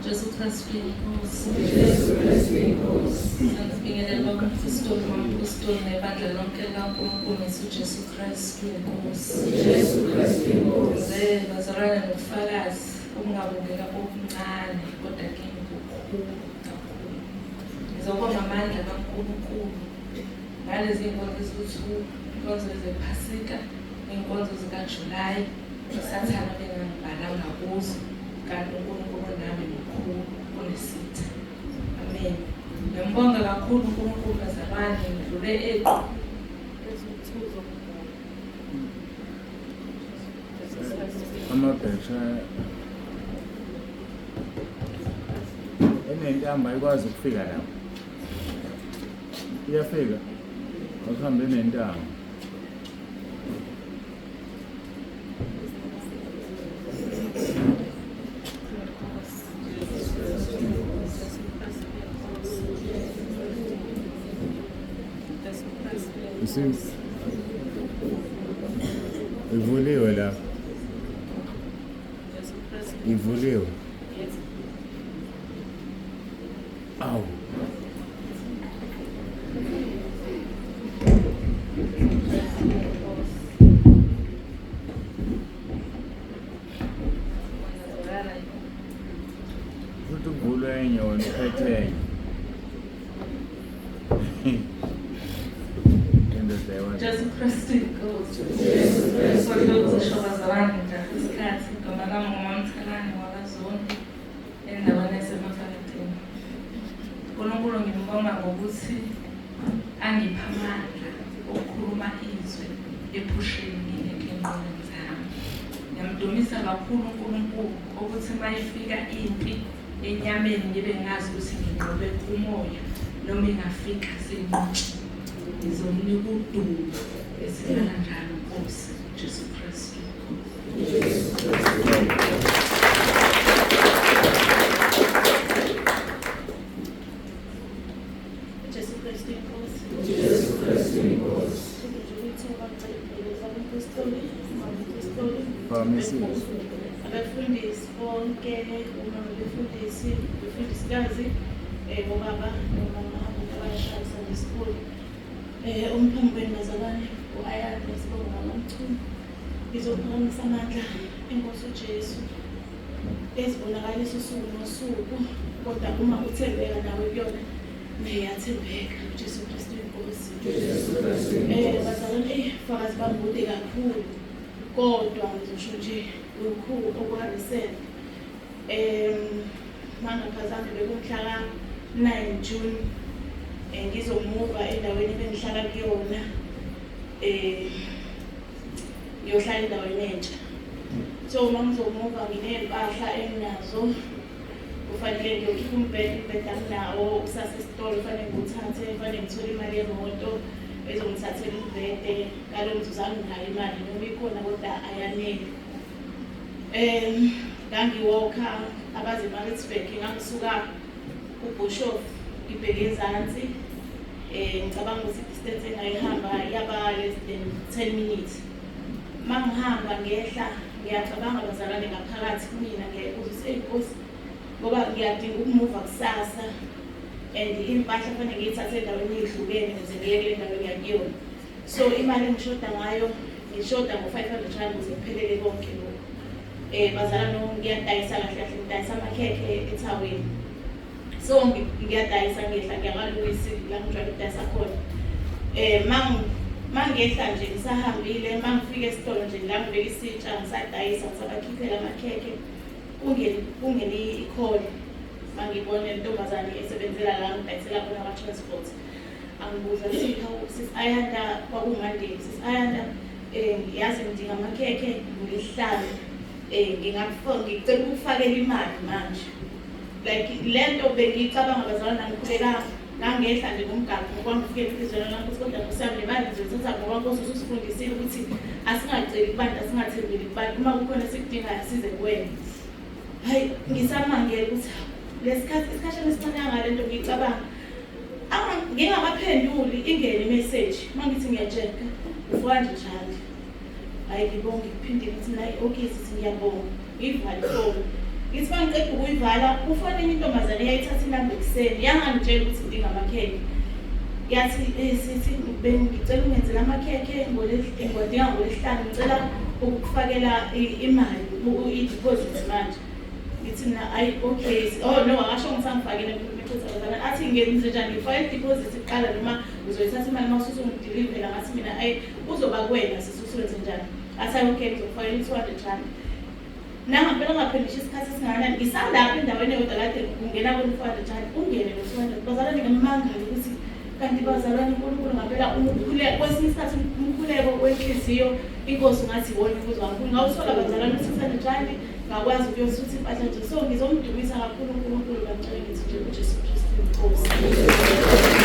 Jesu Kristu inkosi. Jesu Kristu inkosi. Ngibingelela bampostoli, bampostoli nebandla lonke likaNkulunkulu ngesu Jesu Kristu inkosi. Jesu Kristu inkosi. Ze bazalwane nobufakazi obungabukeka obuncane kodwa kimi kukhulu kakhulu. Ngizobonga amandla kaNkulunkulu ngalezi nkonzo eziwu-two, inkonzo zePhasika, inkonzo zikaJulayi, uSathane bengangibhalanga kuzo kanti uNkulunkulu nami mkhulu kunesitha. Amen. Ngiyambonga kakhulu uNkulunkulu bazalwane, ngidlule equ Amabhesha enentambo ayikwazi ukufika lapho. Iyafika. Akuhambe nentambo. Ivuliwe la. Ivuliwe. Awu. Futhi uvulwe enye wena uphethe enye. Jesu Kristu inkosi. Jesu Kristu. Kodwa bazalwane nje isikhathi igama lami nguMamthalane wakaZondi endaweni yaseMafakadini. uNkulunkulu ngimbonga ngokuthi angipha amandla okukhuluma izwi ephusheni ngingekho engqondweni zami. Ngiyamdumisa kakhulu uNkulunkulu ukuthi uma ifika impi enyameni ngibe ngazi ukuthi nginqobe kumoya noma ingafika seyinqotshiwe. Ngizomnika udumo esikhala njalo Nkosi Jesu Kristu. Jesu Kristu inkosi. Jesu Kristu inkosi. Phakamisile. Abefundisi bonke, omama befundisi, befundisikazi, obaba nomama abasha Sunday school. Umphambi kwenu bazalwane, u-Ayanda sibonga ngamaMchunu. Ngizophakamisa amandla enkosi uJesu ezibonakalisa usuku nosuku kodwa uma uthembeka nawe kuyona naye yathembeka uJesu Kristu inkosi. Bazalwane, eyi fakazi bami bude kakhulu kodwa ngizosho nje lokhu okwa-recent. Mangaphazami bekumhla ka-9 June ngizomuva endaweni ebengihlala kuyona ngiyohlala endaweni entsha. So uma ngizomuva nginey'mpahla enginazo kufanele ngiyokhipha umbhede, umbhede anginawo usasesitolo kufanele ngiwuthathe, kufanele ngithole imali yemoto ezongithathela umbhede. Ngalo mzuzu anginayo imali noma ikhona kodwa ayaneli. Ngangiwokha abazi eMaritzburg, ngangisuka kuBoshoff ngibheke ezansi. Ngicabanga ukuthi i-distance engayihamba yaba less than 10 minutes. Uma ngihamba ngehla ngiyacabanga bazalwane ngaphakathi kumina ngiyayibuza ukuthi eyi Nkosi ngoba ngiyadinga ukumuva kusasa and iy'mpahla kufanele ngiyithathe endaweni ey'hlukene ukuze ngiye kule ndawo engiya kuyona. So imali engishoda ngayo ngishoda ngo-500 rand ukuze kuphelele konke lokhu. Bazalwane ngiyadayisa kahle kahle ngidayisa amakhekhe ethawini. So ngiyadayisa ngehla ngiyakalungisi la ngijwayele ukudayisa khona. Mangehla nje ngisahambile mangifika esitolo nje la ngibeka isitsha ngisadayisa ngisabakhiphela amakhekhe kungene i-call mangibona intombazane esebenzela la ngidayisela khona kwa-transport. Angibuza ukuthi hawu sis Ayanda kwakuMonday sis Ayanda yazi ngidinga amakhekhe ngolwesihlanu ngicela ukufakela imali manje. Like lento bengiyicabanga bazalwane angikhulekanga ngangehla nje ngomgaqo ngoba ngifike enhliziyweni yami ukuthi kodwa Nkosi yami le mali ngizoyithatha ngoba Nkosi ususifundisile ukuthi asingaceli kubantu asingathembeli kubantu uma kukhona esikudingayo size kuwena. Hayi ngisamangele ukuthi lesikhathi isikhashana esincane ngale nto ngiyicabanga ngingakaphenduli ingene imeseji uma ngithi ngiyachecka u-400 rand. Hhayi ngibonge ngiphinde ngithi nayi okay sithi ngiyabonga ngiyivale ifoni. Ngithi uma ngiqeda ukuyivala, kufone enye intombazane eyayithatha inamba ekuseni, yangangitshela ukuthi idinga amakhekhe. Yathi sithi bengicela ungenzele amakhekhe ngiwadinga ngoLwesihlanu, ngicela ukukufakela imali i-deposit manje. Ngithi mina ayi okay, oh no akasho ngithi angifakele abazalwane. Athi ngenze njani, ngifake i-deposit kuqala noma ngizoyithatha imali uma usuzongidilivela? Ngathi mina ayi kuzoba kuwena sisi usuwenze njani. Athi ayi okay ngizokufakela i-R200. Nangampela ngaphela ngisho isikhathi esingakanani ngisalapha endaweni eyodwa kade kungena kulo-R400, ungene lo-200. Bazalwane ngimangala ukuthi kanti bazalwane uNkulunkulu ngampela umkhuleko, kwesinye isikhathi umkhuleko wenhliziyo inkosi ungathi iwona umbuzo kakhulu. Ngawuthola bazalwane u-R600, ngakwazi ukuyothutha impahla nje. So ngizomdumisa kakhulu uNkulunkulu, bangicela ngithi nje uJesu Kristu inkosi.